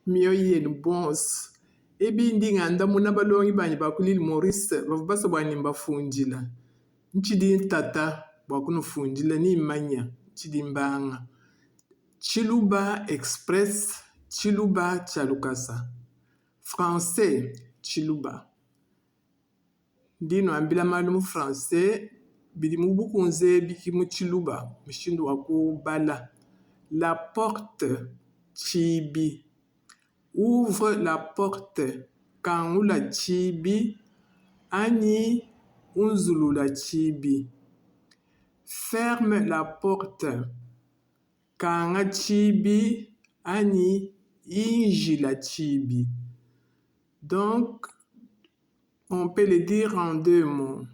Mioyo yenu bonso. Ebi ndi ngandamuna balongi banyi ba ku l'ile Maurice bavua basue bua ne mbafundila. Ntshidi ntata bua kunufundila ni mmanya ntshidi mbanga. Tshiluba Express, Tshiluba tshia lukasa. Français, Tshiluba. Ndi nnuambila malu mu français bidi mu bukunze ebi ki mu tshiluba mushindu wa kubala. La porte, tshiibi. Ouvre la porte, kangula tshiibi anyi unzulula tshiibi. Ferme la porte, kanga tshiibi anyi injila tshiibi. Donc, on peut le dire en deux mots.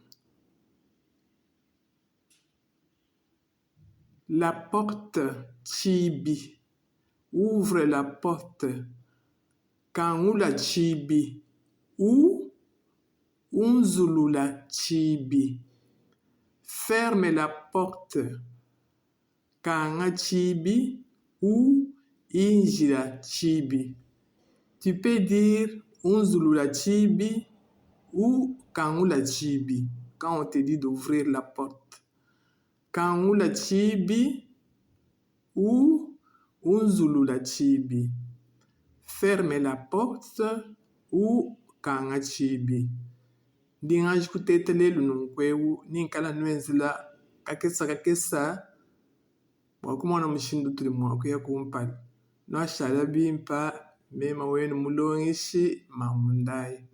La porte, tshiibi. Ouvre la porte, kangula tshiibi ou unzulula tshiibi. Ferme la porte, kanga tshiibi ou injila tshiibi. Tu peux dire unzulula tshiibi ou kangula tshiibi quand on te dit d'ouvrir la porte. Kangula tshiibi ou unzulula tshiibi. Ferme la porte ou kanga tshiibi. Ndi nganji kuteta lelu nunku eu ninkala nuenzela kakesa kakesa bua kumona mushindu utudi mua kuya kumpala. Nuashala bimpa, mema wenu mulongeshi Mamu Ndaye.